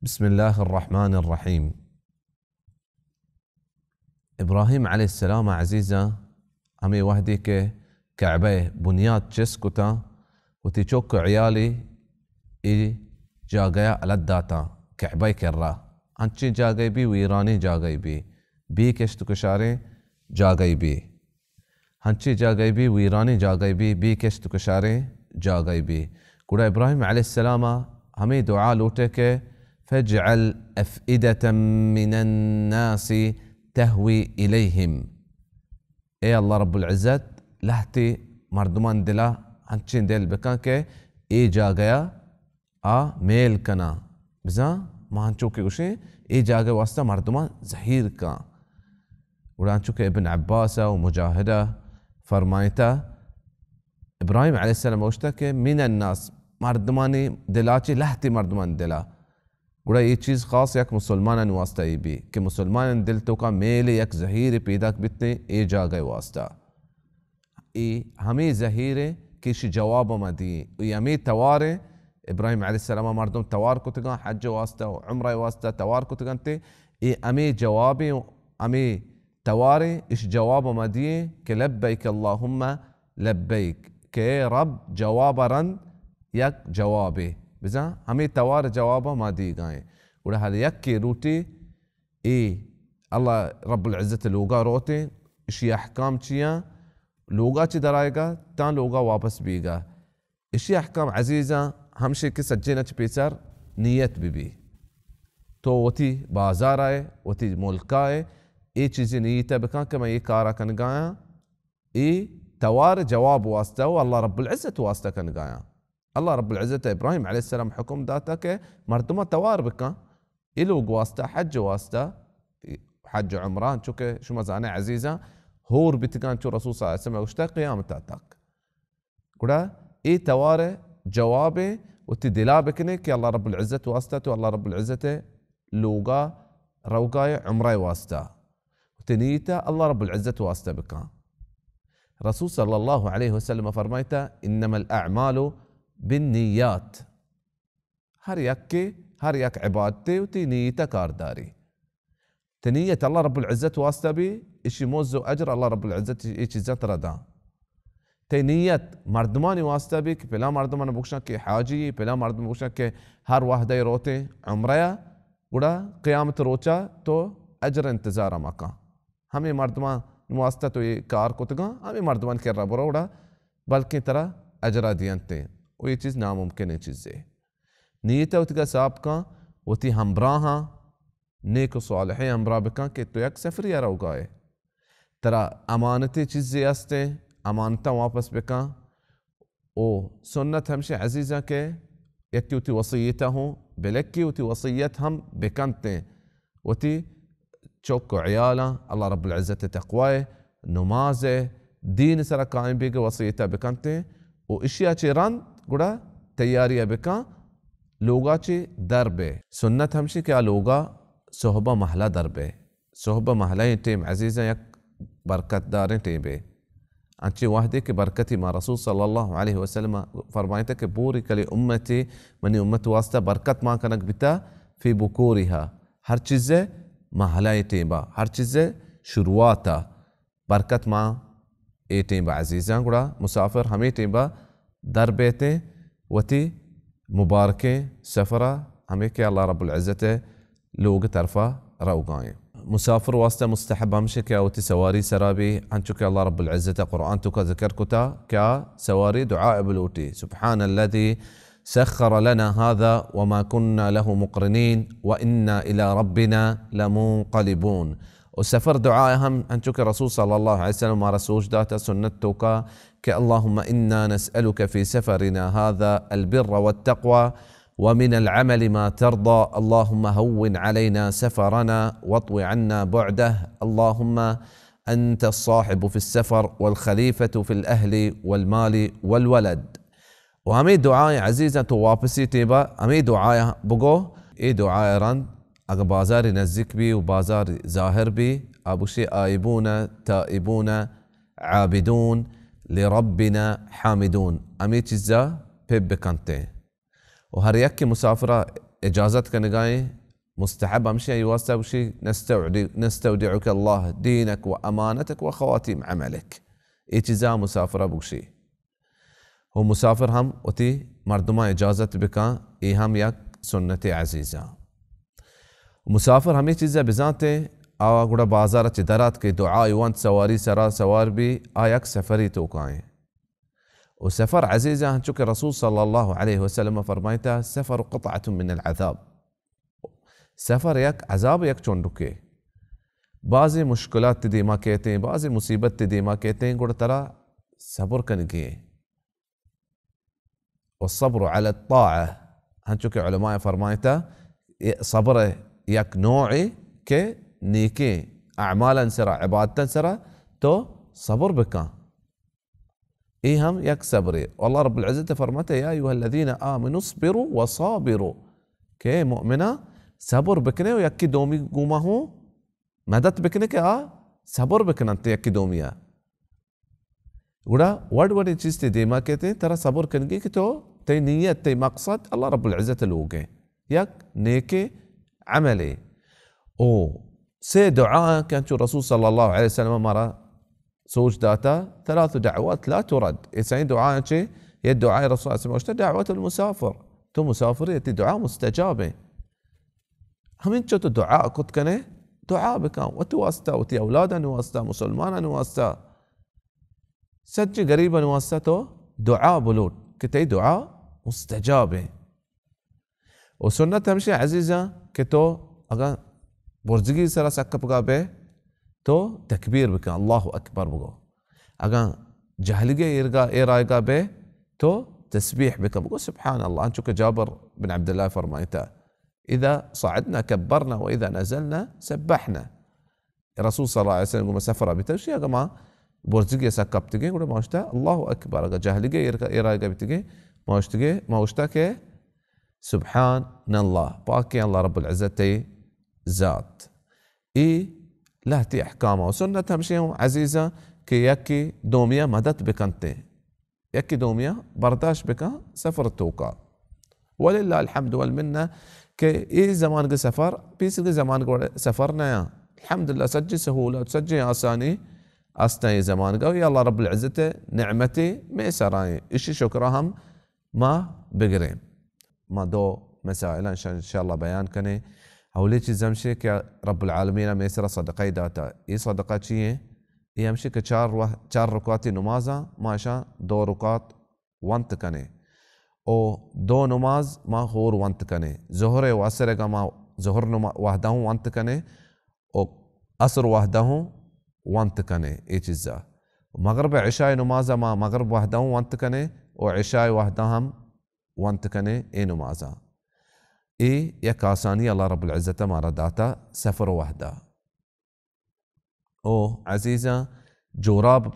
بسم اللہ الرحمن الرحیم۔ ابراہیم علیہ السلام عزیزاں، ہمے وہدے کہ کعبہ بنیاد چست کتاں، وتی چک و عیالی اے جاگہ ءَ الت داتاں، کعبہ ءِ کرا۔ انچیں جاگہے بی، ویرانیں جاگہے بی، بے کشت و کشاریں جاگہے بی۔ ہنچیں جاگہے بی، ویرانیں جاگہے بی، بے کشت و کشاریں جاگہے بی۔ گڑا ابراہیم علیہ السلام ءَ ہمے دعا لوٹے کہ فاجعل افئدة من الناس تهوي الیہم۔ اے اللہ رب العزت، لہتے مردمان دلا ہنچیں دل بکن کہ اے جاگہ ءَ آ میل کناں۔ بزاں ما انچو کہ گوشیں، اے جاگہ واسطہ مردماں زہیر کاں۔ گڑا انچو کہ ابن عباس ءَ و مجاہد ءَ فرمائتا، ابراہیم علیہ السلام گوشتا کہ من الناس، مردمانی دلا چی، لہتی مردمانی دلا۔ گڑا اے چیز خاص یک مسلمانانی واسطہ ای بی کہ مسلمانانی دل توکا میل یک زہیر پیداک بیتیں اے جاگہ واسطہ۔ اے ہمے زہیر ایں کہ ایشی جواب ما دییں۔ اے ہمے توار ایں، ابراہیم علیہ السلام ءَ مردم توار کتگاں، حج واسطہ و عمرہ واسطہ توار کتگنتے۔ اے ہمے جواب ایں، ہمے توار ایں، ایشی جواب ما دییں کہ لبیک اللہم لبیک، کہ اے رب جواب رند یک جوابے۔ بزاں ہمے توار جواب ما دیگائیں۔ گڑا ہر یکے لوٹی اے اللہ رب العزت لوگا روتیں، اشی احکام چیاں؟ لوگا چی درائیگا تاں لوگا واپس بیگا۔ اشی احکام عزیزاں ہمشی کہ سجینا چی پیسر نیت بی بی۔ تو وتی بازار آئے، وتی ملک آئے، اے چیزی نیت بکن کہ من اے کارا کنگایاں، اے توار جواب واسطہ و اللہ رب العزت واسطہ کنگایاں۔ اللہ رب العزت ابراہیم علیہ السلام حکم داتا کہ مردماں توار بکن۔ اے لوگ واسطہ، حج واسطہ، حج و عمرہ، چونکہ شما زانے عزیزاں، ہور بیتگاں چو رسول صلی اللہ علیہ وسلم گوشتا قیامتا تک۔ گڑا اے توار جواب وتی دلا بکنے کہ اللہ رب العزت واسطہ تو اللہ رب العزت لوگا روگا عمرہ واسطہ۔ وتی نیتا اللہ رب العزت واسطہ بکن۔ رسول صلی اللہ علیہ وسلم فرمائتا، انما الاعمال بالنیات۔ ہر یکے، ہر یک عبادتے وتی نیت کارداری۔ تی نیت اللہ رب العزت واسطہ بی، اشی مز و اجر اللہ رب العزت اے چیزاں ترا داں۔ تی نیت مردمانی واسطہ بی کہ پلاں مردمان بگشاں کہ حاجی، پلاں مردم بگشاں کہ ہر وہدے روتیں عمرہ، گڑا قیامت روچا تو اجر انتظار مکن۔ ہمے مردمان واسطہ تو اے کار کتگاں، ہمے مردمان کرا برو گڑا بلکیں ترا اجرا دینتیں۔ و اے چیز ناممکنیں چیزے۔ نیت وتگا صاف کن، وتی ہمبراہاں نیک و صالحیں ہمبراہ بکن کہ تو یک سفری ء روگا ئے۔ ترا امانتی چیزے استیں، امانتاں واپس بکن۔ و سنت ہمشی عزیزاں کہ یکے وتی وصیت ء ہوں بلکی، وتی وصیت ہم بکنتیں۔ وتی چک و عیالاں اللہ رب العزت ء تقوی ء، نماز ء، دین ء سرا قائم بیگ ء وصیت ء بکنتیں و اشیا چہ رند گڑا تیاری ء بکن، لوگا چہ در بے۔ سنت ہمشی کہ آ لوگا صحبہ محلہ در بے۔ صحبہ محلہ ٹیم عزیزاں یک برکت داریں ٹیمے۔ انچیں وہدے کہ برکتی ما رسول صلی اللہ علیہ وسلم فرمائتا کہ بورک لامتی، منی امت واسطہ برکت ما کنگ بیتا فی بکورہا، ہر چیزے محلہ ٹیمبا، ہر چیزے شروعاتا برکت ما اے ٹیمبا عزیزاں۔ گڑا مسافر ہمے ٹیمبا در بیتیں وتی مبارکیں سفرا، ہمے کہ اللہ رب العزت ء لوگ طرفا روگائیں۔ مسافر واسطہ مستحب ہمشہ کہ آ وتی سواری سرا بی، انچو کہ اللہ رب العزت ء قرآن توکا ذکر کتا کہ آ سواری دعا بلوٹی، سبحان الذي سخر لنا هذا وما كنا له مقرنين وإنا إلى ربنا لمنقلبون۔ و سفر دعا ہم انچو کہ رسول صلی اللہ علیہ وسلم مارا سوچ داتا سنت توکا کہ اللهم إنا نسألك في سفرنا هذا البر والتقوى ومن العمل ما ترضى، اللهم هون علينا سفرنا واطو عنا بعده، اللهم أنت الصاحب في السفر والخليفة في الأهل والمال والولد۔ و ہمے دعائیں عزیزاں تو واپسی ٹیبا ہمے دعایا بگو۔ اے دعایا رند اگہ بازار نزیک بی و بازار ظاہر بی، آ بگشی آئبون تائبون عابدون لربنا حامدون، ہمے چیزا پہ بکنتیں۔ و ہر یکے مسافرا اجازت کنگائیں، مستحب ہمشی آئی واسطہ بگشی، نستودع-، نستودعک اللہ دینک و امانتک و خواتیم عملک۔ اے چیزا مسافرہ بگشی۔ و مسافر ہم وتی مردماں اجازت بکاں، اے ہم یک سنت عزیزاں۔ مسافر ہمے چیزا بزانتے، آ گڑا بازار چہ درات کہ دعائی وانت سواری سرا سوار بی، آ یک سفری توکائیں۔ و سفر عزیزاں، ہنچو کہ رسول صلی اللہ علیہ وسلم فرمائتا، سفر قطعة من العذاب۔ سفر یک عذاب، یک چنڈکے۔ بعضی مشکلات تی دیما کیتیں، بعضی مصیبت تی دیما کیتیں، گڑا ترا صبر کنگی ایں۔ والصبر على الطاعة، ہنچو کہ علماء فرمائتا، اے صبر یک نوعے کہ نیکیں اعمالاں سرا، عبادتاں سرا تو صبر بکن۔ اے ہم یک صبرے۔ اللہ رب العزت فرماتا، یا ایھا الذین آمنوا اصبروا وصابروا، کہ اے مؤمناں، صبر بکنے و یکی دومی گوما ہوں مدد بکنے کہ آ صبر بکننت یکی دومیا۔ گڑا وڑ وڑیں چیز تے دیما کیتیں، ترا صبر کنگی کہ تو تئی نیت، تئی مقصد اللہ رب العزت لوگیں یک نیکیں عملے۔ او سے دعا کہ انچو رسول صلی اللہ علیہ وسلم مارا سوچ داتا، ثلاث دعوات لا ترد۔ اے سئیں دعا چے؟ یہ دعا رسول صلی اللہ علیہ وسلم گوشتا، دعوت المسافر۔ تو مسافر ئے، تئی دعا مستجاب ایں۔ ہمینچو تو دعا کت کنے، دعا بکن، وتی واسطہ، وتی اولادانی واسطہ، مسلمانانی واسطہ، سجیں غریبانی واسطہ تو دعا بلوٹ کہ تئی دعا مستجاب ایں۔ و سنت ہمشی عزیزاں کہ تو اگاں برزگی سرا سکپگا بے تو تکبیر بکن، اللہ اکبر بگو۔ اگاں جہلگے ایرگا، ایرائگا بے تو تسبیح بکن، بگو سبحان اللہ، انچو کہ جابر بن عبداللہ فرمائتا، اذا صعدنا كبرنا واذا نزلنا سبحنا۔ رسول صلی اللہ علیہ وسلم گو ما سفر بیتا، شی اگاں ما برزگی سکپتگیں، گڑا ما اشتا اللہ اکبر، اگاں جہلگے ایر-، ایرائگا بیتگیں، ما اشتگے، ما اشتا کہ سبحان اللہ، پاکیں اللہ رب العزت ذات۔ ای لہتی احکام و سنت ہمشی ہوں عزیزاں کہ یکی دومیا مدد بکنتے، یکی دومیا برداشت بکن سفر توکا۔ وللہ الحمد والمنہ کہ ای زمانگ سفر، پیسرگی زمانگ وڑ سفر نیا۔ الحمدللہ سجی سہولت، سجی آسانی استاں ای زمانگا، یا اللہ رب العزت نعمتی میں سرائیں، اشی شکرہ ہم ما بگریں۔ ما دو مسائل انشاءاللہ بیان کنیں۔ اولی چیز ہمشی کہ رب العالمین میں سرا صدقہ داتا۔ ای صدقہ چی ہیں؟ ای ہمشی کہ چار وح-، چار رکعتی نمازاں ما اشاں دو رکعت ونت کنیں۔ او دو نماز ما ہور ونت کنیں۔ ظہر و عصر گا ما ظہر نما-، وحدہ ہوں ونت کنیں۔ او عصر وحدہ ہوں ونت کنیں ای چیزا۔ مغرب عشاء نماز ما مغرب وحدہ ہوں ونت کنیں۔ او عشاء وحدہ ہم ونت کنیں اے نمازاں۔ اے یک آسانی اللہ رب العزت مارا داتا سفر وحدہ۔ او عزیزاں، جوراب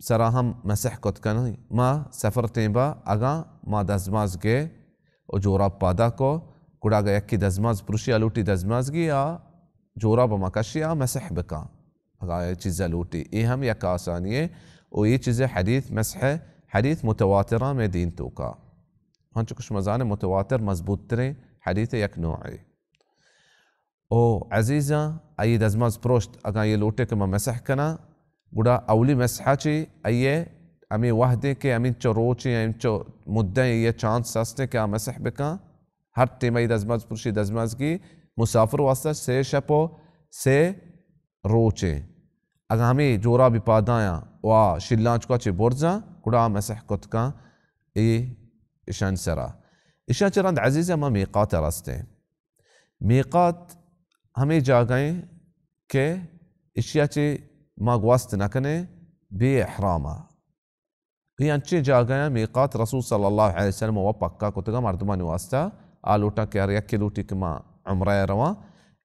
سرا ہم مسح کت کنیں۔ ما سفر تیمبا اگاں ما دزماز گے و جوراب پادا کو، گڑا اگاں یکی دزماز پروشی آ لوٹی دزماز گی آ جوراب ما کشی آ مسح بکاں۔ اگاں اے چیز لوٹی، اے ہم یک آسانی ہے۔ و اے چیز حدیث مسح، حدیث متواترہ میں دین توکا۔ ہنچو کہ شما زانے متواتر مضبوط تریں حدیث یک نوع ہے۔ او عزیزاں، آئی دزماز پروشت، اگاں یہ لوٹے کہ من مسح کناں، گڑا اولی مسحا چی آئیے ہمیں وحدے کہ ہمیں چو روچیں، ہمیں چو مدیں یہ چانس ہستیں کہ آ مسح بکاں۔ ہر ٹیم آئی دزماز پروشی دزماز گی مسافر واسطہ سے شپ و سے روچیں۔ اگاں ہمیں جورابی پادایاں و آ شیلانچکا چی برزاں، گڑا آ مسح کت کاں اے اشانی سرا۔ اشاں چہ رند عزیزاں ما میقات رستیں۔ میقات ہمے جاگہ ایں کہ اشیا چہ ما گوست نہ کنیں بے احراما۔ اے انچیں جاگہ ایں میقات رسول صلی اللہ علیہ وسلم و پکا کتگا مردمانی واسطہ، آ لوٹاں کہ ہر یکے لوٹی کہ ما عمرہ ء رواں۔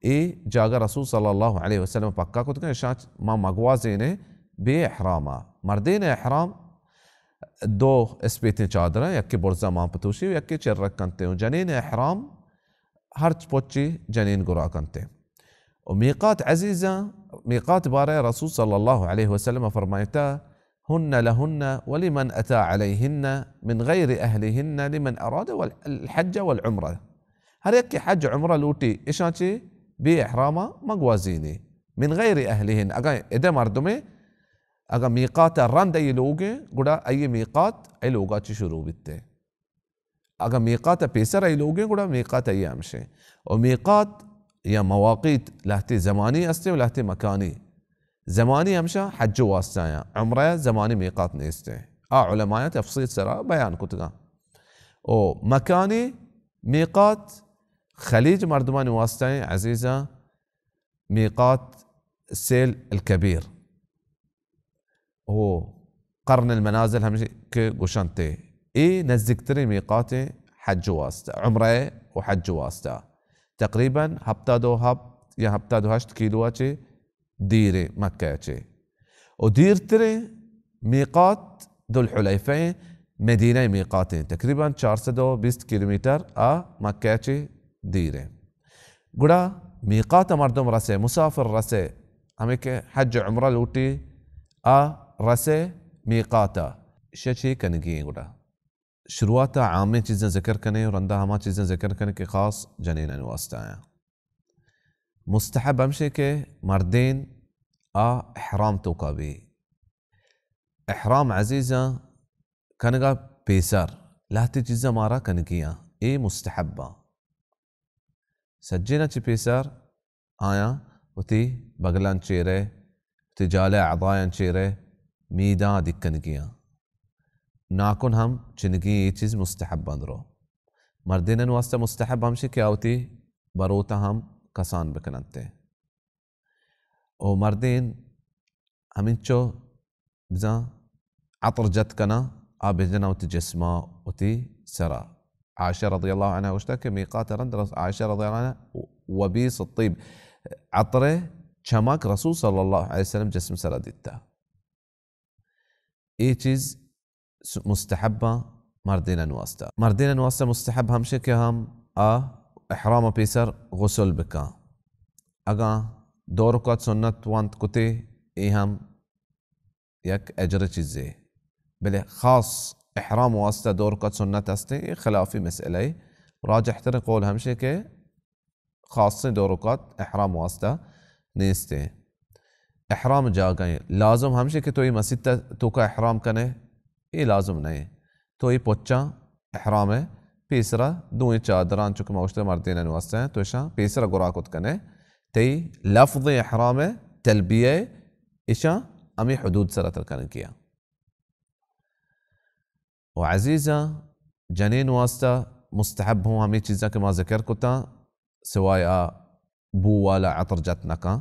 اے جاگہ رسول صلی اللہ علیہ وسلم پکا کتگا، اشاں ما مگوازینیں بے احراما۔ مردین احرام دو اسپیتیں چادراں، یکے برزا مان پتوشی و یکے چرک کنتے و جنین احرام ہرچ پچی جنین گرا کنتے۔ و میقات عزیزاں، میقات بارہ رسول صلی اللہ علیہ وسلم فرمائتا، هن لهن ولمن أتى عليهن من غير أهلهن لمن أراد الحج والعمرة۔ ہر یک کہ حج عمرہ لوٹی، اشاں چہ بے احراما مگوازینی۔ من غیر اہلہن، اگاں ادے مردمے، اگاں میقات رند ای لوگیں، گڑا ای میقات ای لوگا چہ شروع بیتے۔ اگاں میقات پیسر ای لوگیں، گڑا میقات ای ہمشیں۔ و میقات یا مواقیت لہتے زمانی استیں و لہتے مکانی۔ زمانی ہمشہ حج واسطہ آیاں، عمرہ زمانی میقات نیستیں۔ آ علماء تفصیل سرا بیان کتگاں۔ و مکانی میقات خلیج مردمانی واسطہ ہیں عزیزاں، میقات سیل الکبیر و قرن المنازل ہمشی کہ گوشنتے۔ اے نزدیکترین میقات حج واسطہ، عمرہ و حج واسطہ۔ تقریباً ہپتاد و ہپت یا ہپتاد و ہشت کیلو چے دیریں مکہ چے۔ و دیرترین میقات ذوالحلیفہ، مدینہ میقات ہیں، تقریباً چار سد و بیست کیلومتر آ مکہ چے دیریں۔ گڑا میقات مردم رسے، مسافر رسے، ہمیں کہ حج عمرہ لوٹی، آ رسے میقاتا، شہ چی کنگی ہیں گڑا؟ شروعات عامیں چیزیں ذکر کنے و رندا ہما چیزیں ذکر کنے کہ خاص جنینانی واسطہ آیاں۔ مستحب ہمشے کہ مردین آ احرام توکا بی۔ احرام عزیزاں کنگا پیسر لہتی چیزاں مارا کنگیاں، اے مستحباں۔ سجیناں چہ پیسر آیاں وتی بگلاں چیرے، وتی جالے اعضایاں چیرے، میداں دکنگیاں۔ ناکن ہم چنگی اے چیز مستحب اندرو۔ مردینن واسطہ مستحب ہمشی کہ آ وتی بروتاں ہم کسان بکننتے۔ و مردین ہمینچو بزاں عطر جت کناں، آ بجناں وتی جسما، وتی سرا۔ عائشہ رضی اللہ عنہا گوشتا کہ میقات رند رس-، عائشہ رضی اللہ عنہا وبیس الطیب، عطر چمک رسول صلی اللہ علیہ وسلم جسم سرا دیتا۔ اے چیز س-، مستحباں مردینن واسطہ۔ مردینن واسطہ مستحب ہمشے کہ ہم آ احرام پیسر غسل بکاں۔ اگاں دو رکعت سنت وانت کتے، اے ہم یک اجر چیزے۔ بلے خاص احرام واسطہ دو رکعت سنت ہستیں، اے خلافی مسئلہ ہے۔ راجح ترین قول ہمشے کہ خاصیں دو رکعت احرام واسطہ نیستیں۔ احرام جاگہ ہیں۔ لازم ہمشے کہ تو اے مسیت توکا احرام کنے، اے لازم نہیں۔ تو اے پچاں احرام پیسرا دوئیں چادراں چونکہ ما گوشتگ مردینانی واسطہ ہیں، تو اشاں پیسرا گرا کت کنے۔ تئی لفظ احرام، تلبیہ، اشاں ہمیں حدود سرا تر کنگی ایں۔ و عزیزاں، جنین واسطہ مستحب ہوں ہمیں چیزاں کہ ما ذکر کتاں، سوائے آ بو والا عطر جت نکاں۔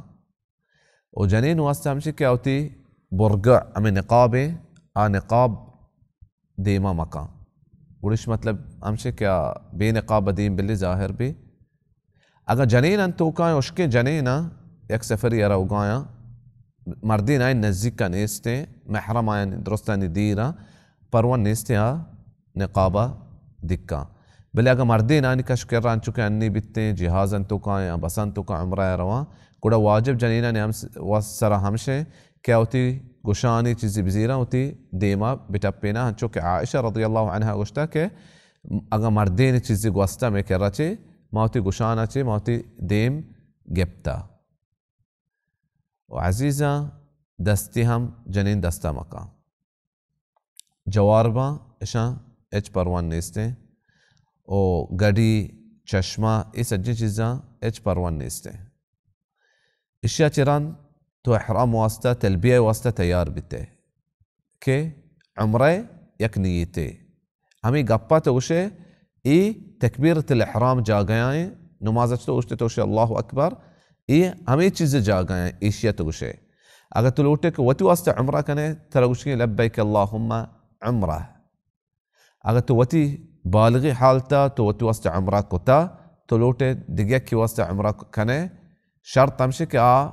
و جنین واسطہ ہمشی کہ آ وتی برگع ہمیں نقاب ہیں، آ نقاب دیما مکاں۔ گڑش مطلب ہمشی کہ آ بے نقاب دیم بلی ظاہر بی۔ اگاں جنین انت توکاں، اشکیں جنین آں، یک سفری ء روگایاں، مردین آئین نزیک ء نیستیں، محرم آئین درستانی دیر آں، پرون نیستیں آ نقاب ء دکاں۔ بلے اگاں مردین آنی کش کرا انچو کہ انی بیتیں، جہاز انت توکاں یا بس انت توکاں عمرہ ء رواں، گڑا واجب جنینانی ہم س-، و سرا ہمشیں کہ آ وتی گشانی چیزی بزیراں، وتی دیما بٹپیناں، انچو کہ عائشہ رضی اللہ عنہا گوشتا کہ اگاں مردین چیزی گوستہ مئے کرا چے، ما وتی گشانا چے، ما وتی دیم گپتا۔ و عزیزاں، دستی ہم جنین دستا مکاں۔ جوارباں اشاں ہچ پروان نیستیں۔ و گڈی، چشمہ، اے سجیں چیزاں ہچ پروان نیستیں۔ اشیا چہ رند تو احرام واسطہ، تلبیہ واسطہ تیار بیتے کہ عمرہ یک نیتے۔ ہمیں گپا تو گوشے، اے تکبیرۃ الاحرام جاگہائیں، نماز اچ تو گوشتے تو گوشے اللہ اکبر، اے ہمیں چیز جاگہائیں، ایشیا تو گوشے۔ اگر تو لوٹے کہ وتی واسطہ عمرہ کنے، ترا گوشگیں لبیک اللہم عمرہ۔ اگاں تو وتی بالغی حالتا تو وتی واسطہ عمرہ کتا، تو لوٹے دگہ یکے واسطہ عمرہ کنے، شرط ہمشی کہ آ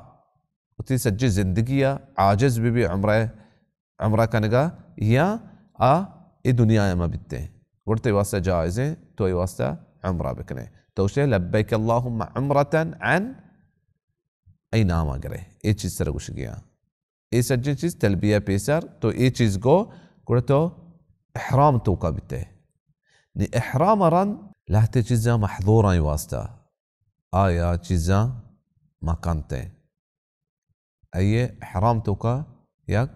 وتی سجی زندگی ء عاجز بہ بی عمرہ، عمرہ کنگا، یا آ اے دنیا ء مہ بیتیں، گڑ تئی واسطہ جائزیں تو اے واسطہ عمرہ بکنے۔ تو گوشے لبیک اللہم عمرة عن ای نام ء گرے، اے چیز سر گوشگیاں۔ اے سجیں چیز تلبیہ پیسر تو اے چیز گو، گڑا تو احرام توکا بیتے۔ نی احرام رند لہتے چیزاں محظورانی واسطہ آیا چیزاں مکنتے۔ اے احرام توکا یک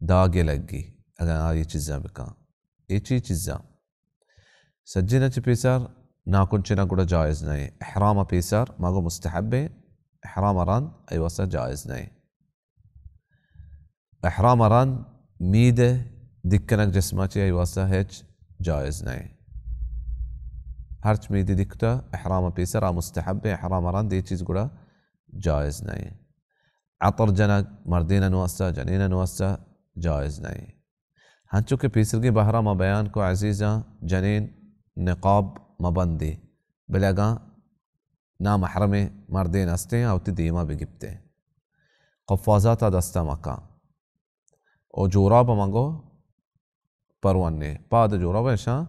داگے لگی، اگاں آئی چیزاں بکن۔ اے چی چیزاں؟ سجین چہ پیسر ناکن چنگ گڑا جائز نہ۔ احرام پیسر مگو مستحب، احرام رند ای واسطہ جائز نہ۔ احرام رند مید دکنگ جسما چہ ای واسطہ ہچ جائز نہ۔ ہرچ مید دکتا احرام پیسر آ مستحب، احرام رند اے چیز گڑا جائز نہ۔ عطر جنگ مردینن واسطہ، جنینن واسطہ جائز نہ۔ ہنچو کہ پیسرگیں بہرا ما بیان کو عزیزاں، جنین نقاب مبندی، بلے اگاں نامحرم مردین ہستیں، آ وتی دیما بگپتیں۔ قفازاتا دستا مکاں۔ او جوراب مگو پروانے، پاد جوراب اشاں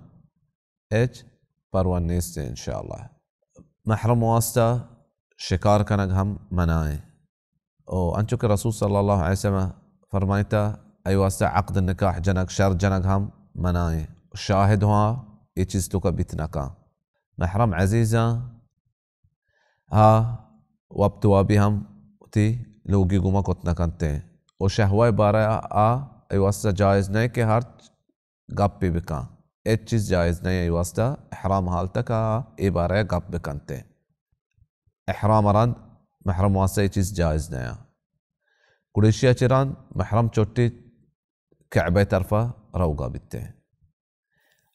ہچ پروا نیست انشاءاللہ۔ محرم واسطہ شکار کنگ ہم منع ایں۔ او انچو کہ رسول صلی اللہ علیہ وسلم فرمائتا، ای واسطہ عقد نکاح جنگ، شر جنگ ہم منع ایں۔ شاہد ہوا اے چیز توکا بیت نکا۔ محرم عزیزاں، آ وپت وابی ہم وتی لوگی گوما کت نکنتے۔ او شہوہ بارہ آ ای واسطہ جائز نہ کہ ہر گپے بکاں۔ ہچ چیز جائز نہ ایں ای واسطہ احرام حال تک آ اے بارہ گپ بکنتے۔ احرام رند محرم واسطہ اے چیز جائز نہ ایں۔ گڑیشیا چہ رند محرم چٹی کعبہ طرفا روگا بیتے۔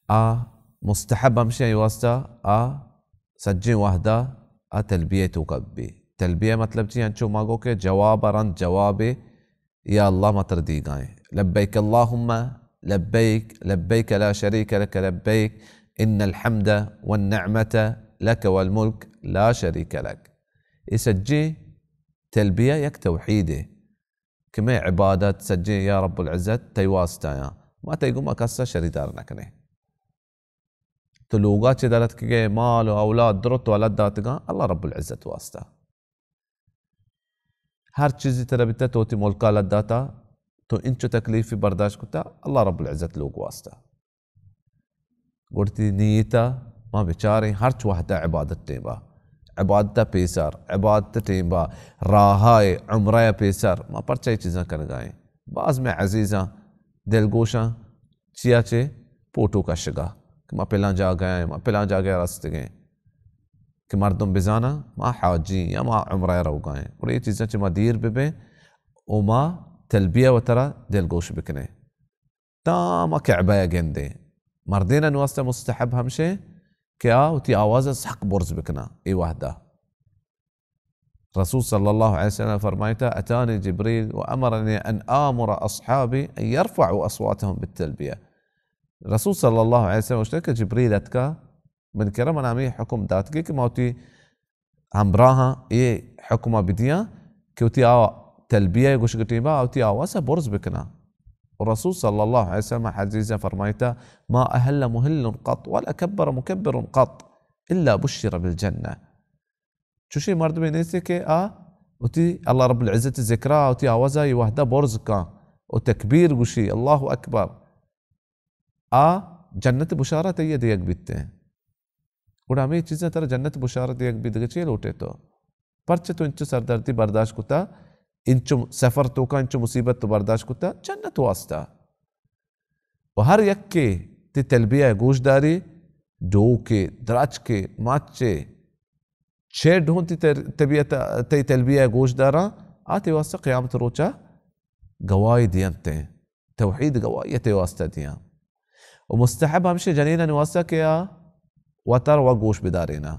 آ مستحب ہمشی ای واسطہ آ سجیں وحدہ آ تلبیہ توکا بی۔ تلبیہ مطلب چی؟ انچو ما گو کہ جواب رند جوابے یا اللہ ما تر دیگائیں۔ لبیک اللہم لبیک، لبیک لا شریک لک لبیک، ان الحمد والنعمت لک والملک لا شریک لک۔ اے سجیں تلبیہ یک توحیدے کہ مئے عبادت سجیں یا رب العزت تئی واسطہ آں، ما تئی گوما کسا شریدار نہ کنیں۔ تو لوگا چہ در اتکگئے، مال و اولاد درت و الد داتگاں اللہ رب العزت واسطہ۔ ہر چیزی ترا بیتا تو وتی ملکا الد داتا، تو انچو تکلیفی برداشت کتا اللہ رب العزت لوگ واسطہ۔ گڑتی نیتا ما بچاریں ہرچ وحدہ عبادت ٹیمبا، عبادت پیسر، عبادت ٹیمبا، راہائے عمرہ پیسر، ما پرچہ اے چیزاں کنگائیں؟ باز میں عزیزاں دلگوشاں چیا چے پوٹو کشگا کہ ما پلاں جاگہ ایں، ما پلاں جاگہ رستگیں کہ مردم بزاناں ما حاجی یا ما عمرہ روگائیں۔ گڑا اے چیزاں چہ ما دیر ببیں و ما تلبیہ وترا دلگوش بکنیں۔ تاں ما کعبہ ء گندیں۔ مردینانی واسطہ مستحب ہمشیں کہ آ وتی آواز ء سک برز بکناں۔ اے وہدا رسول صلی اللہ علیہ وسلم فرمائتا، اتانی جبریل و امرنی ان آمر اصحابی ان یرفعوا اصواتهم بالتلبیہ۔ رسول صلی اللہ علیہ وسلم گوشتا کہ جبریل اتکا من کرا، من ہمے حکم داتگی کہ ما وتی ہمراہاں اے حکم ء بدیاں کہ وتی آ تلبیہ ء گوشگ ٹیمبا آ وتی آواز ء برز بکناں۔ و رسول صلی اللہ علیہ وسلم حدیث ء فرمائتا، ما اہل محل قط ولا کبر مکبر قط الا بشر بالجنہ۔ چوشیں مردمے نیست کہ آ وتی اللہ رب العزت ذکرا وتی آواز ء اے وہدا برز کاں و تکبیر گوشی، اللہ اکبر۔ آ جنت بشارت ء دیگ بیت۔ گڑا ہمے چیزاں ترا جنت بشارت دیگ بیت، دگہ چے لوٹے تو؟ پرچہ تو انچو سردردی برداشت کتا، انچو سفر توکا انچو مصیبت تو برداشت کتا، جنت واسطہ۔ و ہر یکے تی تلبیہ گوش داری، ڈوکے، درچکے، مچے، چیڈ ہوں تی تر-، طبیعت، تی تلبیہ گوش داراں، آ تی واسطہ قیامت روچا گواہی دینتیں، توحید گواہی تی واسطہ دیاں۔ و مستحب ہمشی جنینانی واسطہ کہ آ وتر و گوش بدارینا۔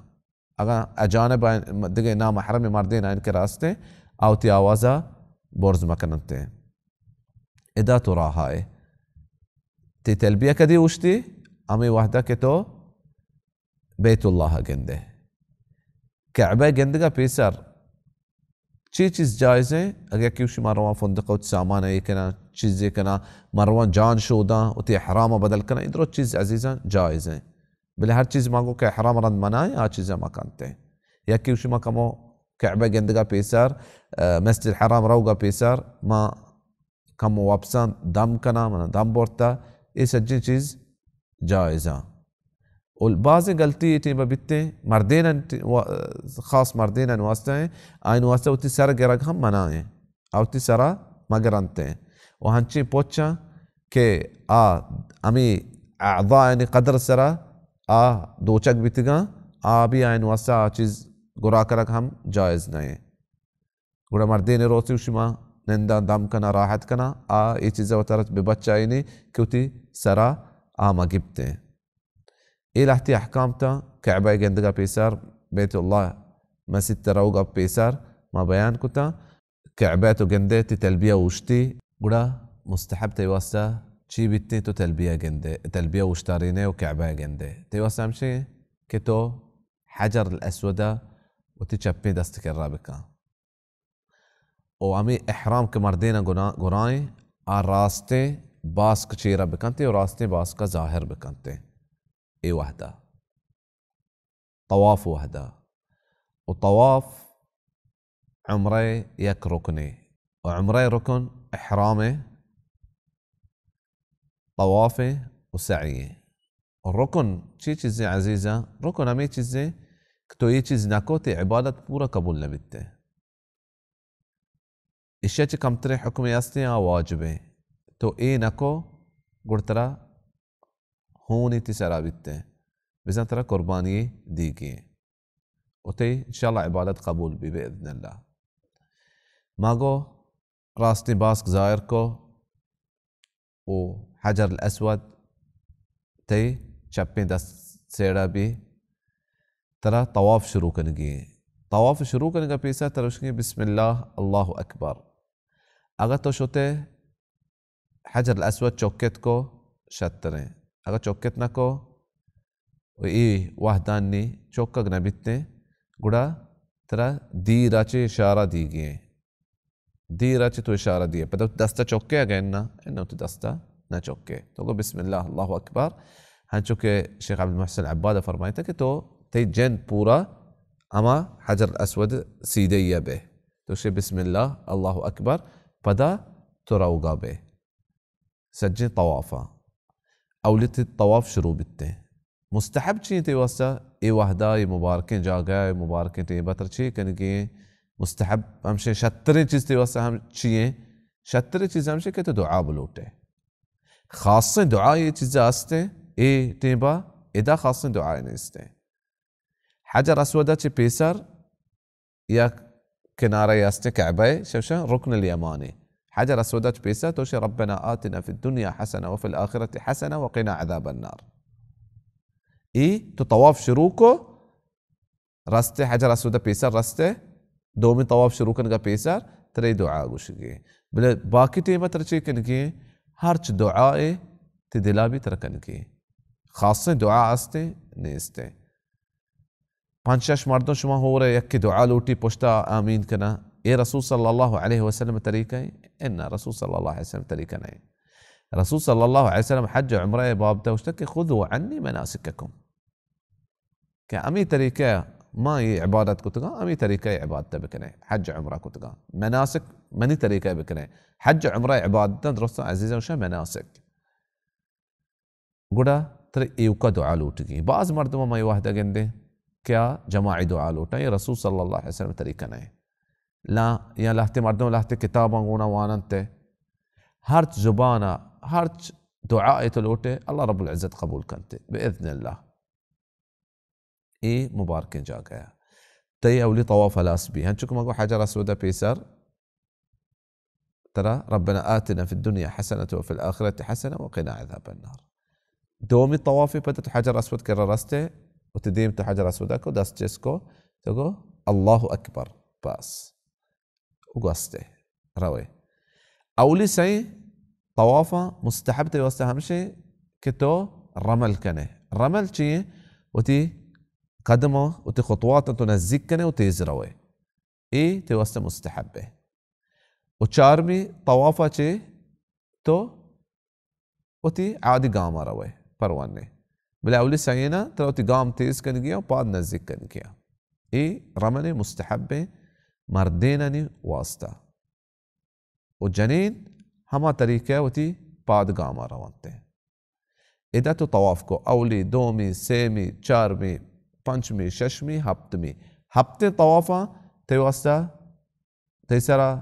اگاں اجانب آئین، دگہ نامحرم مردین آئین کہ راستیں، آ وتی آوازا برز مکننتیں۔ ادا تو راہائے۔ تی تلبیہ کدی اوشتی؟ ہمے وہدا کہ تو بیت اللہ ء گندے۔ کعبہ ء گندگ ء پیسر چی چیز جائز ایں؟ اگہ کہ گوشی ما رواں فندق ء سامان اے کناں، چیزے کناں، ما رواں جان شوداں، وتی احرام ء بدل کناں، اے درو چیز عزیزاں جائز ایں۔ بلے ہر چیز ما گو کہ احرام رند منع ایں، آ چیزاں ما کنتے۔ یا کہ گوشی ما کمو کعبہ ء گندگ ء پیسر، ء، مسجد الحرام روگ ء پیسر ما کمو وپساں دم کناں، من دم برتا، اے سجیں چیز جائزاں۔ و بازیں غلطی اے ٹیم ءَ بیتیں، مردیناں ٹی-، وا-، خاص مردیناں واسطہ ایں، آئین واسطہ وتی سر گرگ ہم منع ایں، آ وتی سرا مگرنتیں۔ و ہنچیں پوچاں کہ آ ہمے اعضاء یعنی قدر سرا آ دوچگ بیتگاں، آ بھی آئین واسطہ آ چیز گرا کنگ ہم جائز نہ ایں۔ گڑا مردین روچی شما ننداں دم کناں راحت کناں، آ اے چیزا وتارا بہ بچائینی کہ وتی سرا آ مگپتیں۔ اے لہتی احکام تاں کعبہ گندگا پیسر، بیت اللہ مسیت روگا پیسر ما بیان کتاں۔ کعبہ تو گندے تئی تلبیہ اوشتی، گڑا مستحب تئی واسطہ چی بیتیں؟ تو تلبیہ گندے، تلبیہ اوشتارینے و کعبہ گندے۔ تئی واسطہ ہمشی کہ تو حجر الاسود وتی چپیں دست کرا بکن۔ و ہمے احرام کہ مردین گنا-، گرائیں، آ راستیں باسک چیرا بکنتے و راستیں باسکا ظاہر بکنتے۔ اے وہدا، طواف وہدا۔ و طواف عمرہ یک رکنے۔ و عمرہ رکن احرام، طواف و سعی۔ رکن چی چیزیں عزیزاں؟ رکن ہمے چیزیں کہ تو اے چیز نکو، تئی عبادت پورا قبول نہ بیتے۔ ایشی ءَ چہ کمتریں حکمے ہستیں، آ واجبیں۔ تو اے نہ کو، گڑ ترا ہونی تئی سرا بیتیں۔ بزاں ترا قربانی دیگی ایں۔ و تئی انشاءاللہ عبادت قبول بی باذن اللہ۔ ما گو راستیں باسک ظاہر کو، و حجر الاسود تئی چپیں دست سیڑا بی، ترا طواف شروع کنگی ایں۔ طواف شروع کنگا پیسا ترا گوشگی بسم اللہ، اللہ اکبر۔ اگاں تو شتے حجر الاسود چکت کو شتریں، اگاں چکت نہ کو، و اے وہدانی چکگ نہ بیتیں، گڑا ترا دیرا چہ اشارہ دیگی ایں۔ دیرا چہ تو اشارہ دیئے۔ پدا دستا چکے اگہ انا، انا تو دستا نہ چکے۔ تو گو بسم اللہ، اللہ اکبر۔ ہنچو کہ شیخ عبد المحسن عباد فرمائیتا کہ تو تئی جند پورا ہما حجر الاسود سیدھے یا بے۔ تو شے بسم اللہ، اللہ اکبر، پدا تو روگا بے۔ سجیں طوافا۔ اولی تئی طواف شروع بیتیں۔ مستحب چی ایں تئی واسطہ؟ اے وہدا، اے مبارکیں جاگہ، اے مبارکیں ٹیمبا ترا چی کنگی ایں؟ مستحب ہمشیں، شتریں چیز تئی واسطہ ہم چی ایں؟ شتریں چیز ہمشیں کہ تو دعا بلوٹے۔ خاصیں دعا اے چیزا ہستیں، اے ٹیمبا ادا خاصیں دعا نیستیں۔ حجر اسودا چہ پیسر یک کنارہ ہستیں کعبہ، شوشا رکن الیمانی۔ حجر اسودا چہ پیسر تو شے ربنا آتنا فی الدنیا حسنہ وفی الآخرۃ حسنہ وقنا عذاب النار۔ اے تو طواف شروع کو، رستے حجر اسودا پیسر رستے، دومی طواف شروع کنگا پیسر ترے دعا گوشگی۔ بلے باقی ٹیمہ ترا چی کنگی؟ ہرچ دعائے تئی دلا بی ترا کنگی۔ خاصیں دعا ہستیں؟ نیستیں۔ پنچ شش مردم شما ہورے، یکے دعا لوٹی، پشتا آمین کنا۔ اے رسول صلی اللہ علیہ وسلم طریقہ ایں؟ انا، رسول صلی اللہ علیہ وسلم طریقہ نہ ایں۔ رسول صلی اللہ علیہ وسلم حج و عمرہ بابتا گوشتا کہ خذوا عنی مناسککم۔ کہ ہمے طریقہ ما اے عبادت کتگاں، ہمے طریقہ عبادت بکنے، حج عمرہ کتگاں۔ مناسک منی طریقہ بکنے۔ حج عمرہ عبادت درستاں عزیزاں شہ مناسک۔ گڑا ترا ایوکا دعا لوٹگی۔ بعض مردم ما اے وہدہ گندیں کہ آ جماعی دعا لوٹاں، اے رسول صلی اللہ علیہ وسلم طریقہ نہ ایں۔ لا، یا لہتے مردم لہتے کتاباں گونا واننتے۔ ہرچ زبانا، ہرچ دعا تو لوٹے، اللہ رب العزت قبول کنتے، باذن اللہ۔ اے مبارکیں جاگہ۔ تئی اولی طواف ہلاس بی۔ ہنچو کہ ما گو حجر اسود پیسر ترا ربنا آتنا فی الدنیا حسنۃ وفی الآخرۃ حسنۃ وقنا عذاب النار۔ دومی طواف پد تو حجر اسود کرا رستے، و تئی دیم تو حجر اسود کو، دست چست کو، تو گو اللہ اکبر، بس۔ و گوستے، روے۔ اولی سئیں طوافا مستحب تئی واسطہ ہمشیں کہ تو رمل کنے۔ رمل چی؟ وتی قدم، وتی خطوات تو نزدیک کنے و تیز روے۔ اے تئی واسطہ مستحب ایں۔ و چارمی طوافا چی؟ تو وتی عادی گاما روئے، پرواہ نیں۔ بلے اولی سئینا ترا وتی گام تیز کنگی و پاد نزیک کنگی۔ اے رمل مستحب ایں مردینانی واسطہ۔ و جنین ہما طریقہ وتی پاد گاما رونت۔ ادا تو طواف کو، اولی، دومی، سیمی، چارمی، پنچمی، ششمی، ہپتمی۔ ہپتیں طوافاں تئی واسطہ، تئی سرا،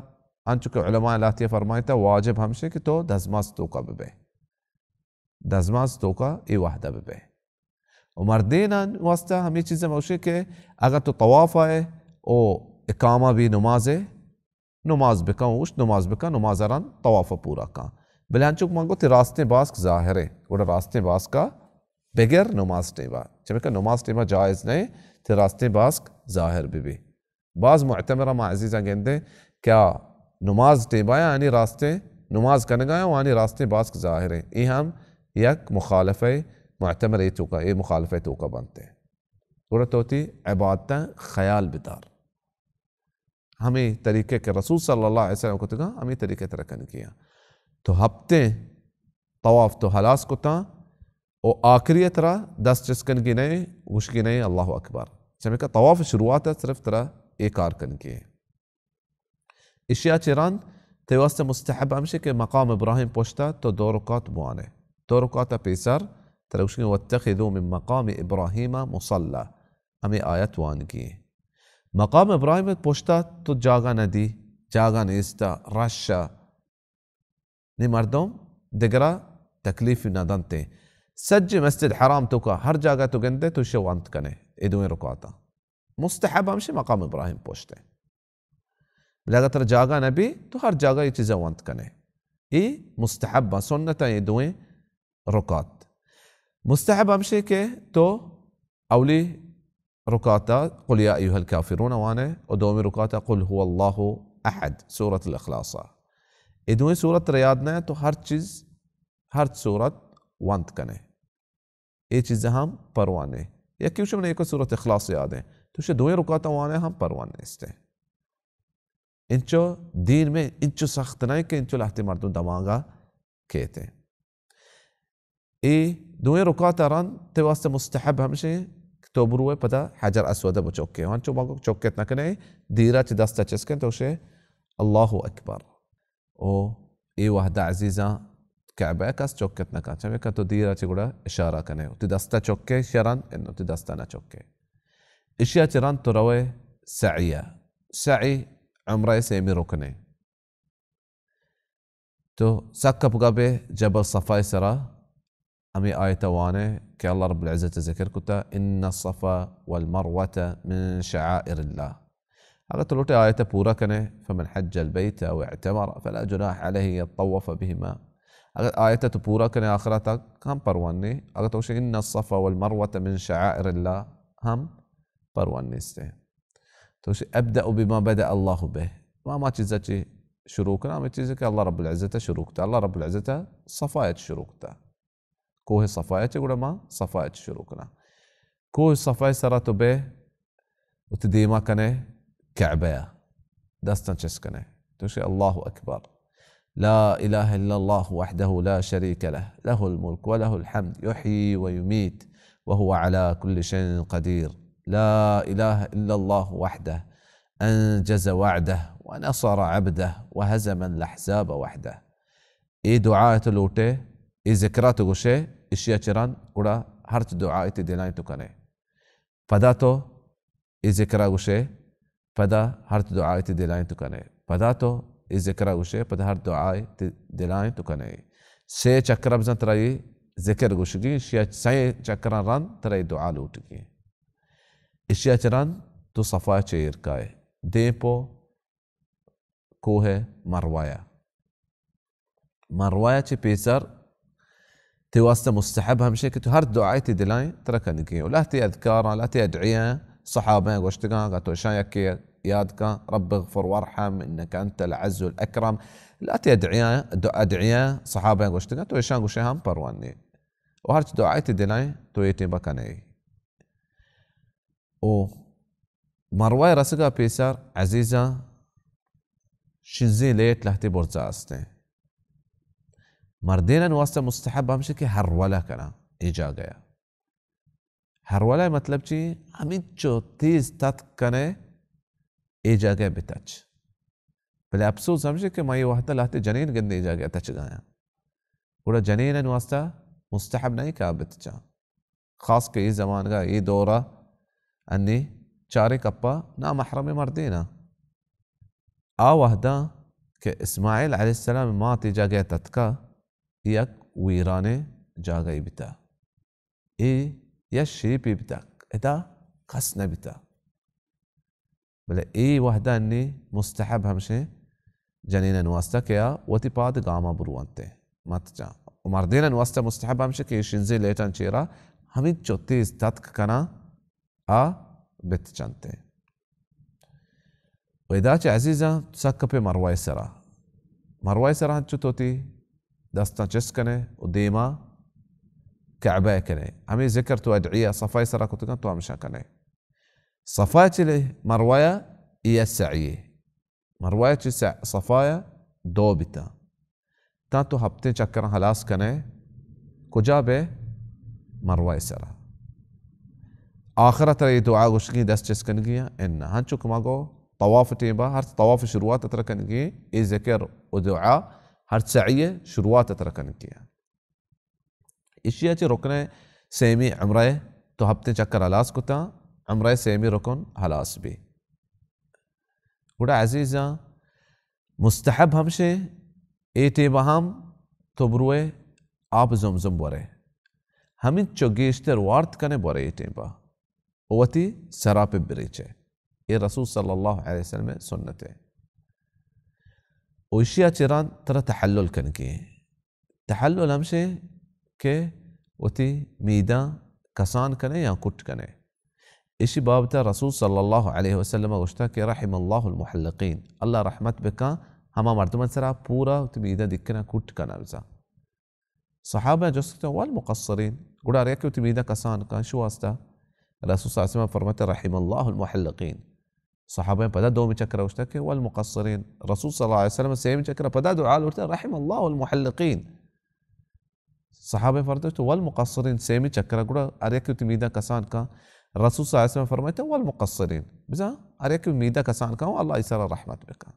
انچو کہ علماء لہتیا فرمائتا، واجب ہمشے کہ تو دزماز توکا ببے۔ دزماز توکا اے وہدہ ببے۔ و مردینان واسطہ ہمے چیز موشے کہ اگر تو طواف آئے او اقامہ بی نمازے، نماز بکن، اوشت نماز بکن، نماز رند طواف پورا کن۔ بلے انچو کہ من گو تئی راستیں باسک ظاہریں، گڑا راستیں باسکا بگر نماز ٹیما۔ چمیکہ نماز ٹیما جائز نہیں، تئی راستیں باسک ظاہر بی بی۔ باز معتمر ما عزیزاں گندیں کہ آ نماز ٹیما آنی راستیں نماز کنگا و آنی راستیں باسک ظاہریں۔ اے ہم یک مخالفہ معتمر اے توکا، اے مخالفہ توکا بنتے۔ گڑا تو تئی عبادتاں خیال بدار۔ ہمے طریقے کہ رسول صلی اللہ علیہ وسلم کتگاں، ہمے طریقے ترا کنگی آں۔ تو ہپتیں طواف تو ہلاس کتاں و آخری ترا دست چست کنگی نہیں، گوشگی نہیں، اللہ اکبر۔ چمیکہ طواف شروعات صرف ترا اے کار کنگی۔ اشیا چہ رند تئی واسطہ مستحب ہمشے کہ مقام ابراہیم پشتا تو دو رکعت بوانے۔ دو رکعت پیسر ترا گوشگی، واتخذوا من مقام ابراہیم مصلی۔ ہمے آیت وانگی۔ مقام ابراہیم پشتا تو جاگہ ندی، جاگہ نیستا، رشا، نی مردم دگرا تکلیف نہ دنتے۔ سجے مسجد حرام توکا ہر جاگہ تو گندے تو شو انت کنے اے دوئیں رکعتاں۔ مستحب ہمشے مقام ابراہیم پشتے۔ بلے اگر ترا جاگہ نہ بی تو ہر جاگہ اے چیزا وانت کنے۔ اے مستحب، سنت اے دوئیں رکعت۔ مستحب ہمشے کہ تو اولی رکعتا قل یا ایھا الکافرون وانے و دومی رکعتا قل ھو اللہ احد، سورۃ الاخلاص۔ اے دوئیں سورت ترا یاد نہ تو ہر چیز، ہر سورت وانت کنے۔ اے چیز ہم پرواہ نے۔ یکی گوشے من ایک سورت اخلاص یاد ہیں۔ تو شے دوئیں رکعتا وانے ہم پرواہ نیستے۔ انچو دین میں انچو سخت نہیں کہ انچو لہتے مردم دماغا کیتے۔ اے دوئیں رکعتا رند تئی واسطہ مستحب ہمشے کہ تو بروئے پدا حجر اسود بچکے۔ ہنچو ما چکت نکنے، دیرا چہ دستا چسکن تو شے اللہ اکبر۔ او اے وہدہ عزیزاں کعبہ کس چکت نکن، چمیکہ تو دیرا چہ گڑا اشارہ کنے، وتی دستا چکے شرن، انو وتی دستا نہ چکے۔ اشیا چہ رند تو روئے سعیہ۔ سعی عمرہ سیمی رکنے۔ تو سک کپگا بے جبل صفا سرا، ہمے آیت وانے کہ اللہ رب العزت ذکر کتا، ان الصفا والمروة من شعائر اللہ۔ اگر تو لوٹے آیت پورا کنے، فمن حج البیت او اعتمر فلا جناح علیہ ان یطوف بہما۔ اگر آیت تو پورا کنے آخرا تک ہم پرواہ نے، اگر تو گوشے ان الصفا والمروة من شعائر اللہ ہم پرواہ نیستے۔ تو گوشے ابدأ بما بدأ اللہ بہ، ما ہما چیزا چی شروع کنا، ہمے چیزے کہ اللہ رب العزت شروع کتا۔ اللہ رب العزت صفا چ شروع کتا۔ کوہ صفا چہ گڑا ما صفا چہ شروع کنا۔ کوہ صفا سرا تو بے وتی دیما کنے کعبہ، دستاں چست کنے۔ تو گوشے اللہ اکبر۔ لا الہ الا اللہ وحدہ لا شریک لہ، لہ الملک ولہ الحمد، یحیی و یمیت، وهو علی کل شیء قدیر۔ لا الہ الا اللہ وحدہ، انجز وعدہ، ونصر عبدہ، وهزم الاحزاب وحدہ۔ اے دعا تو لوٹے، اے ذکرا تو گوشے، اشیا چہ رند گڑا ہرچ دعا تئی دلائیں تو کنے۔ پدا تو اے ذکرا گوشے، پدا ہرچ دعا تئی دلائیں تو کنے۔ پدا تو اے ذکرا گوشے، پدا ہر دعا تئی دلائیں تو کنے۔ سے چکر بزن ترا اے ذکر گوشگی، اشیا سے چکراں رند ترا اے دعا لوٹگی۔ اشیا چہ رند تو صفا چہ ایر کائے۔ دیم پو کوہ مروہ ءَ۔ مروہ ءَ چہ پیسر تئی واسطہ مستحب ہمشے کہ تو ہر دعائے تئی دلائیں ترا کنگی۔ و لہتے اذکاراں، لہتے ادعیاں صحابہ گوشتگاں، اگاں تو اشاں یکے یاد کن، رب اغفر وارحم انک انت العز الاکرم۔ لہتے ادعیاں، دعا، ادعیاں صحابہ گوشتگاں، تو اشاں گوشے ہم پرواہ نے۔ و ہرچ دعائے تئی دلائیں تو اے ٹیم بکنے۔ و مروہ ءَ رسگ ءَ پیسر عزیزاں شنزیں لیٹ لہتے برزا استیں۔ مردینانی واسطہ مستحب ہمشی کہ ہرولہ کناں اے جاگہ ءَ۔ ہرولہ ءِ مطلب چی؟ ہمینچو تیز تتک کنے اے جاگہ ءَ بتچ۔ بلے اپسوز ہمشی کہ ما اے وہد ءَ لہتے جنین گندیں اے جاگہ ءَ تچگایاں۔ گڑا جنینانی واسطہ مستحب نہ ایں کہ آ بتچاں۔ خاص کہ اے زمانگا، اے دورا انی چاریں کپا نامحرم مردینا۔ آ وہدا کہ اسماعیل علیہ السلام ماتی جاگہ تتکا، یک ویرانیں جاگہی بیتا۔ اے یا شیپی بیتا، ادا کس نہ بیتا۔ بلے اے وہدا انی مستحب ہمشیں جنینانی واسطہ کہ آ وتی پاد گاما برونتے، مت جاں۔ و مردینانی واسطہ مستحب ہمشیں کہ اے شنزیں لیٹان چیرا ہمینچو تیز تتک کناں آ بت چنتے۔ و ادا چہ عزیزاں سک پہ مروہ سرا۔ مروہ سرا ہنچو تو تی دستاں چست کنے و دیما کعبہ کنے۔ ہمیں ذکر تو ادعیہ صفا سرا کتگاں تو ہمشاں کنے۔ صفا چلے مروہ اے سعی۔ مروہ چہ سع-، صفا دو بیتا۔ تاں تو ہپتیں چکراں ہلاس کنے، کجا بے؟ مروہ سرا۔ آخر ترا اے دعا گوشگی دست چست کنگی ایں؟ اناں۔ ہنچو کہ ما گو طواف ٹیمبا، ہر طواف شروعات ترا کنگی، اے ذکر و دعا ہر سعی شروعات ترا کنگی ایں۔ اشیا چہ رکن سیمی عمرہ تو ہپتیں چکر ہلاس کتا، عمرہ سیمی رکن ہلاس بی۔ گڑا عزیزاں، مستحب ہمشیں، اے ٹیمبا ہم تو بروئے آپ زمزم بورے۔ ہمینچو گیشتر وارت کنے بورے اے ٹیمبا۔ و وتی سرا پہ بریچے۔ اے رسول صلی اللہ علیہ وسلم سنتے۔ و اشیا چہ رند ترا تحلل کنگی ایں۔ تحلل ہمشیں کہ وتی میداں کسان کنے یا کٹ کنے۔ اشی بابتا رسول صلی اللہ علیہ وسلم گوشتا کہ رحم اللہ المحلقین، اللہ رحمت بکاں ہما مردمان سرا پورا وتی میداں دکنا کٹ کنا بزاں۔ صحابہ جست کتا والمقصرین، گڑا ہر یکے وتی میداں کسان کاں، شو واسطہ رسول صلی اللہ علیہ وسلم فرماتے رحم اللہ المحلقین۔ صحابہ پدا دومی چکر گوشتا کہ والمقصرین۔ رسول صلی اللہ علیہ وسلم سیمی چکر پدا دعا لوٹتا رحم اللہ المحلقین۔ صحابہ فرماتے والمقصرین، سیمی چکر گڑا ہر یکے وتی میداں کسان کاں۔ رسول صلی اللہ علیہ وسلم فرماتے والمقصرین، بزاں ہر یکے میداں کسان کاں، اللہ ایسرا رحمت بکاں۔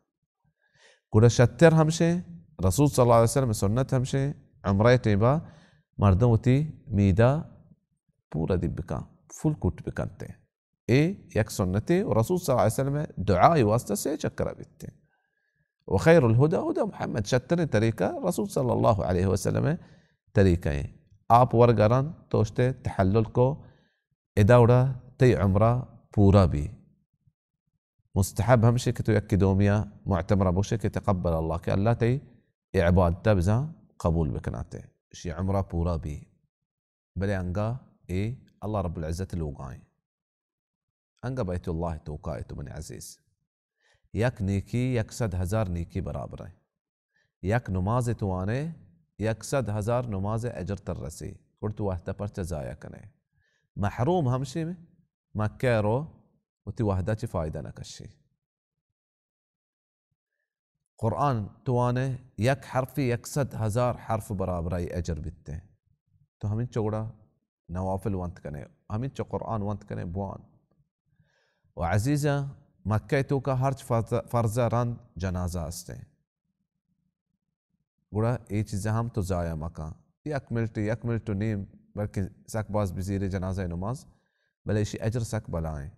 گڑا شتر ہمشیں، رسول صلی اللہ علیہ وسلم سنت ہمشیں، عمرہ ٹیمبا مردم وتی میدا پورا دی بکن، فل کٹ بکنتے۔ اے یک سنتے و رسول صلی اللہ علیہ وسلم دعائی واسطہ سے چکر بیتے۔ و خیر الہدی ہدی محمد، شتریں طریقہ رسول صلی اللہ علیہ وسلم طریقہ ایں۔ آپ ورگران توشتے تحلل کو، ادا وڑا تئی عمرہ پورا بی۔ مستحب ہمشی کہ تو یکی دومیا معتمرہ بوشے کہ تقبل اللہ، کہ اللہ تئی اے عبادتا بزاں قبول بکناتے، اشی عمرہ پورا بی۔ بلے انگا اے اللہ رب العزت لوگائیں، انگا بیت اللہ توکائے تو من عزیز، یک نیکی یک صد ہزار نیکی برابر ایں۔ یک نماز تو وانے، یک صد ہزار نماز اجر تر رسی، گڑ تو وحدہ پرچہ ضائع کنے؟ محروم ہمشی مکہ رو، وتی وحدہ چی فائدہ نہ کشی۔ قرآن تو وانے، یک حرفی یک صد ہزار حرف برابرائی اجر بیتے۔ تو ہمینچو گڑا نوافل ونت کنے، ہمینچو قرآن ونت کنے بوان۔ و عزیزاں، مکہ توکا ہرچ فرض، فرض رند جنازہ استیں۔ گڑا اے چیزاں ہم تو ضائع مکن۔ یک منٹ، یک منٹ و نیم، بلکہ سک باز بزیرے جنازہ نماز، بلے اشی اجر سک بلائیں۔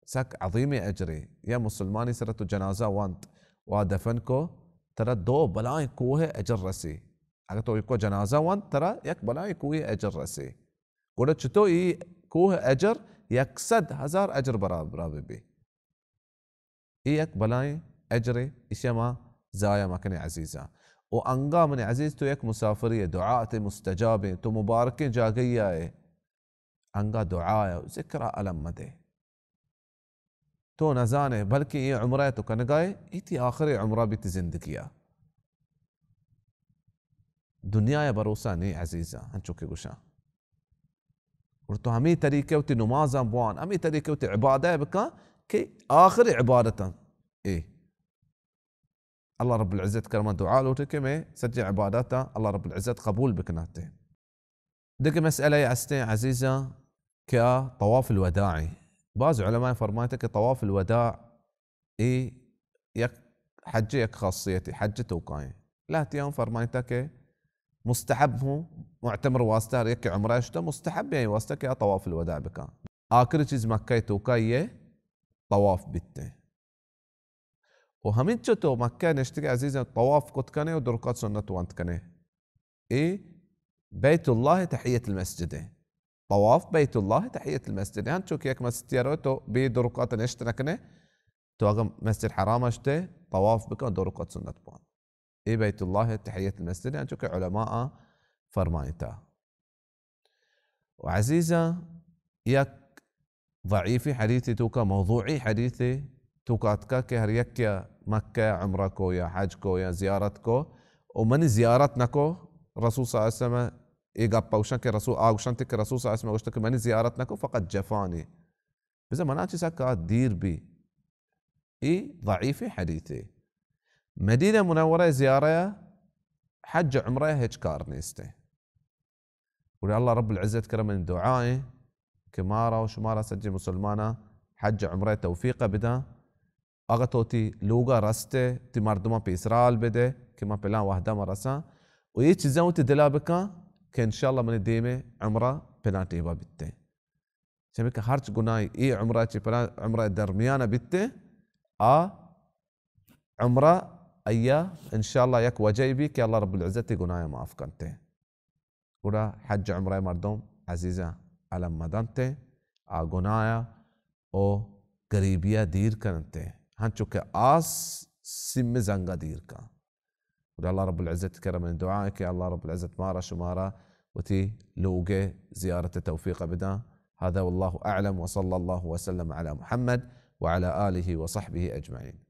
سک عظیمیں اجرے۔ یا مسلمانی سرا تو جنازہ وانت و آ دفن کو، ترا دو بلائیں کوہ اجر رسی۔ اگر تو یکو جنازہ وانت، ترا یک بلائیں کوہ اجر رسی۔ گڑا چتو ای کوہ اجر یک صد ہزار اجر برابر بہ بی۔ ای یک بلائیں اجرے، اشیا ما ضائع مکنے عزیزاں۔ و انگا من عزیز تو یک مسافری ئے، دعا تے مستجابیں، تو مبارکیں جاگہی آئے۔ انگا دعا ء ذکر ء الم مدے۔ تو نزانے، بلکیں اے عمرہ ء تو کنگائے، اے تی آخری عمرہ بیت زندگی ء۔ دنیا ء بھروسہ نی عزیزاں، انچو کہ گوشاں۔ اور تو ہمیں طریقے وتی نمازاں بوان، ہمیں طریقے وتی عبادت بکن کہ آخری عبادتاں اے۔ اللہ رب العزت کرما دعا لوٹے کہ میں سجے عبادتاں اللہ رب العزت قبول بکناتے۔ دگہ مسئلہ استیں عزیزاں کہ آ طواف الوداع ایں۔ بعض علماء فرمائتا کہ طواف الوداع اے یک حج یک خاصیت حج توکائیں۔ لہتیاں فرمائتا کہ مستحب ہوں، معتمر واسطہ ہر یک عمرہ شتا مستحب ہیں واسطہ کہ آ طواف الوداع بکا۔ آخری چیز مکہ توکا یہ طواف بیتے۔ و ہمینچو تو مکہ نشتگ عزیزاں طواف کت کنے و دو رکعت سنت وانت کنے۔ اے بیت اللہ تحیت المسجد ہے۔ طواف بیت اللہ تحیت المسجد ہے۔ ہنچو کہ یک مسجد رو تو بے دو رکعت نشت نکنے، تو اگر مسجد حرام اشتے طواف بکن دو رکعت سنت بوان۔ اے بیت اللہ تحیت المسجد ہے، ہنچو کہ علماء فرمائتا۔ و عزیزاں، یک ضعیفی حدیثے توکا، موضوعی حدیثے توکا اتکا کہ ہر یک یا مکہ عمرہ کو یا حج کو یا زیارت کو و منی زیارت نکو، رسول صلی اللہ علیہ وسلم اے گپ گوشن کہ رسول آ گوشنت کہ رسول صلی اللہ علیہ وسلم گوشت کہ منی زیارت نکو فقط جفانی۔ بزاں منا چہ سکا دیر بی۔ اے ضعیف حدیثے۔ مدینہ منورہ زیارہ حج عمرہ ہچ کار نیستے۔ گڑا اللہ رب العزت کرا منی دعا ایں کہ مارا و شمارا سجیں مسلماناں حج عمرہ توفیق بداں۔ اگہ تو تی لوگا رستے، تی مردماں پیسرا حال بدے کہ من پلان وہدا من رساں۔ و اے چیزاں وتی دلا بکاں کہ انشاءاللہ منی دیمے عمرہ پلان ٹیبا بیتے۔ چمی کہ ہرچ گناہی اے عمرہ چہ پلان عمرہ درمیان بیتے، آ عمرہ ایا انشاءاللہ یک وجہ بی کہ اللہ رب العزت گناہ معاف کنتے۔ گڑا حج عمرہ مردم عزیزاں علم مدنتے، آ گناہ او غریبیا دیر کنتے، ہنچو کہ آس سیم زنگا دیر کن۔ گڑا اللہ رب العزت کرا منی دعا ہے کہ اللہ رب العزت مارا شمارا وتی لوگ زیارت توفیق بداں۔ هذا والله أعلم وصلى الله وسلم على محمد وعلى آله وصحبه أجمعين۔